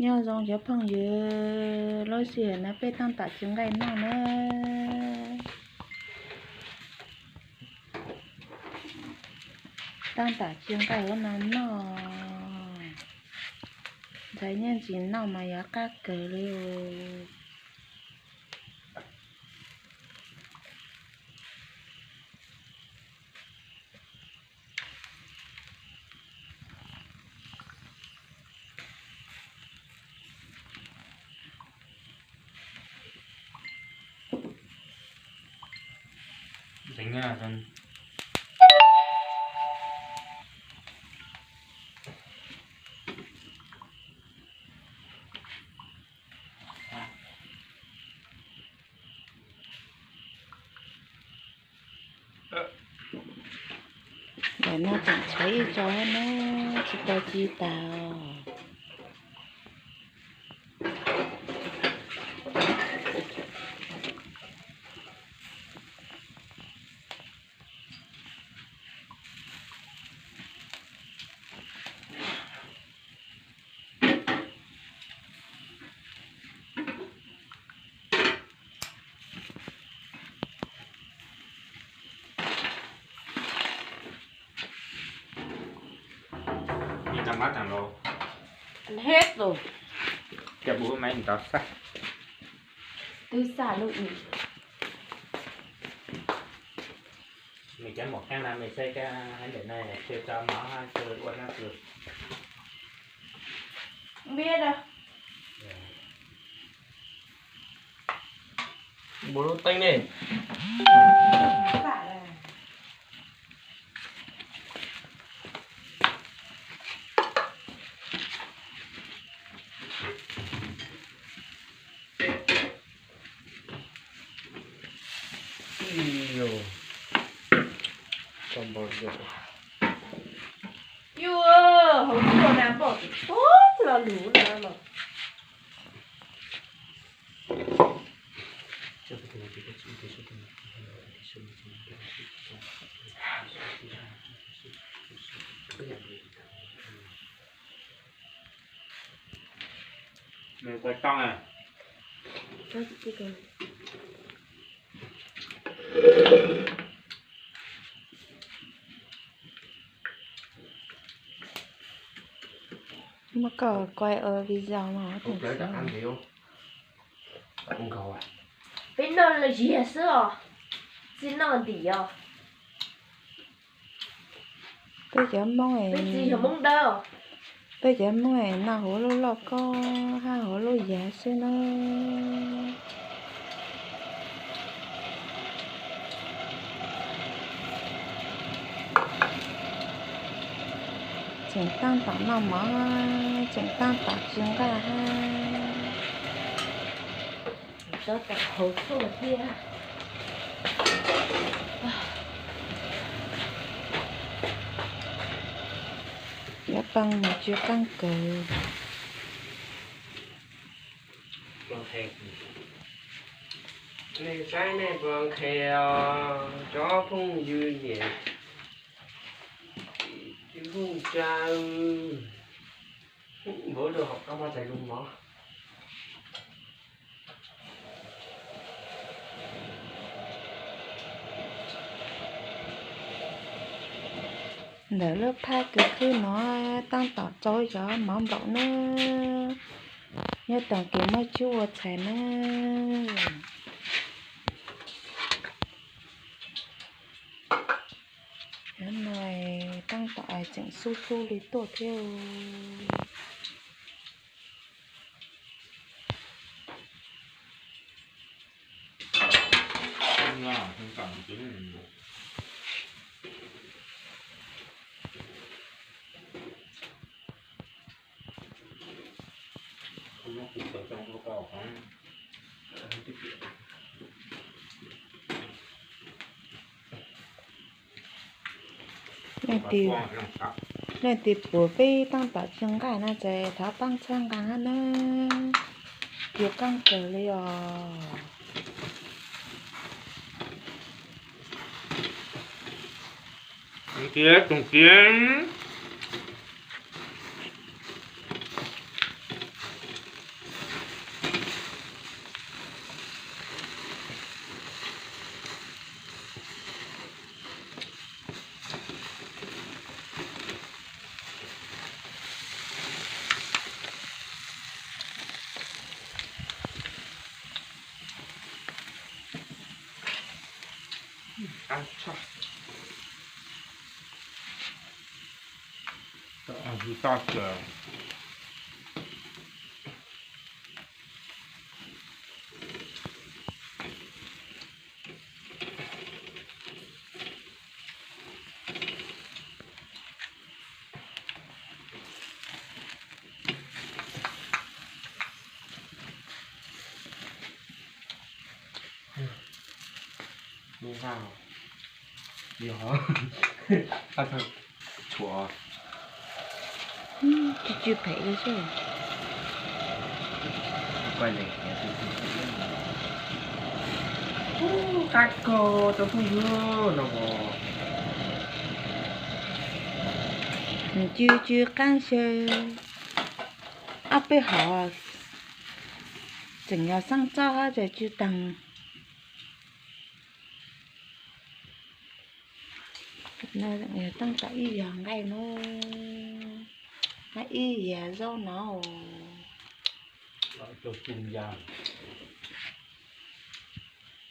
Nyob zoo cov phooj ywg, lub sij hawm no peb tab tom ci nqaij noj na. Tab tom ci nqaij ua no noj, ntxhais nyob ntsis noj mas yuav qab kawg li. Ntawm no tseem tshuav ib co na, tsis tau ci tas. Ib tag mab tag los. Hết rồi. Cov bua maiv ntov xaj. Twb xaj lub ib. Mej cov mom qeej na mej saib kab hab ntawm na, tsw tso mov hab tsw ua nab tsw. Npiab da. Npua lub teeb ne. Yus, hauv txuas na pom txog lo lus no los. Nws quay tong à. Muab koj quay ua video mas. Peb noj los ziag xwb os, tsis noj ntim os. Peb cov Hmoob, peb cov Hmoob es noj hauv lub lauj kaub hab hauv lub yav xwb na. Tseem tab tom noj mov, tseem tab tom ci nqaij hab. Tab tom hauv txuas thiab. Yuav poob mas tsw qaab kawg. Nej saib nej puas nqhis os, cov phooj ywg niam txiv phooj ywg, npawg rau hauv qab muab txais zoo mov. Ntawm lub phab kws khwb no tab tom txaus cov mov nplaum na, nyob toom kws muab tsub ua txhais na. Cov no tab tom tseem xub xub li tuaj thiab. Leej twg pum peb tab tom ci nqaij no ces thov paab txhawb nqa nawb, ci qaab kawg li os. Tus kiv, tus kiv. qab tshaj. Toj kawg. Tsw tsw phem li xwb. Qab kawg cov phooj ywg no. Nws tsw tsw qab xyaw. Ob peb hov tseem yog xeeb txob hab tsw tsw taag. Taab tom ib yam nqaij nuav, hab ib yam zaub no.